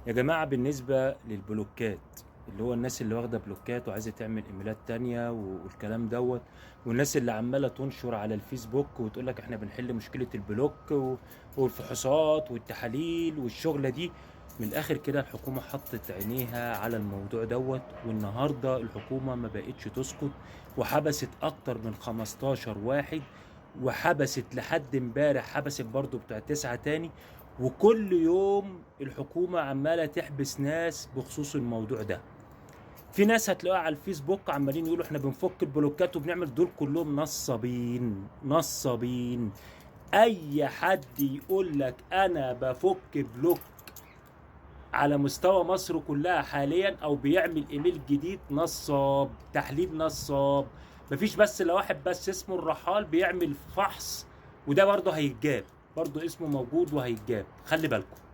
يا جماعة بالنسبة للبلوكات، اللي هو الناس اللي واخدة بلوكات وعايزة تعمل ايميلات تانية والكلام دوت، والناس اللي عمالة تنشر على الفيسبوك وتقول لك احنا بنحل مشكلة ال block والفحوصات والتحاليل والشغلة دي، من الاخر كده الحكومة حطت عينيها على الموضوع دوت. والنهاردة الحكومة ما بقتش تسكت، وحبست اكتر من 15 واحد، وحبست لحد امبارح حبست برضو بتاع 9 تاني. وكل يوم الحكومة عمالة تحبس ناس بخصوص الموضوع ده. في ناس هتلاقوها على الفيسبوك عمالين يقولوا احنا بنفك البلوكات وبنعمل، دول كلهم نصابين نصابين. اي حد يقول لك انا بفك block على مستوى مصر كلها حاليا او بيعمل ايميل جديد، نصاب، تحليل نصاب. مفيش بس لو واحد بس اسمه الرحال بيعمل فحص، وده برضه هيتجاب، برضه اسمه موجود وهيتجاب، خلي بالكم.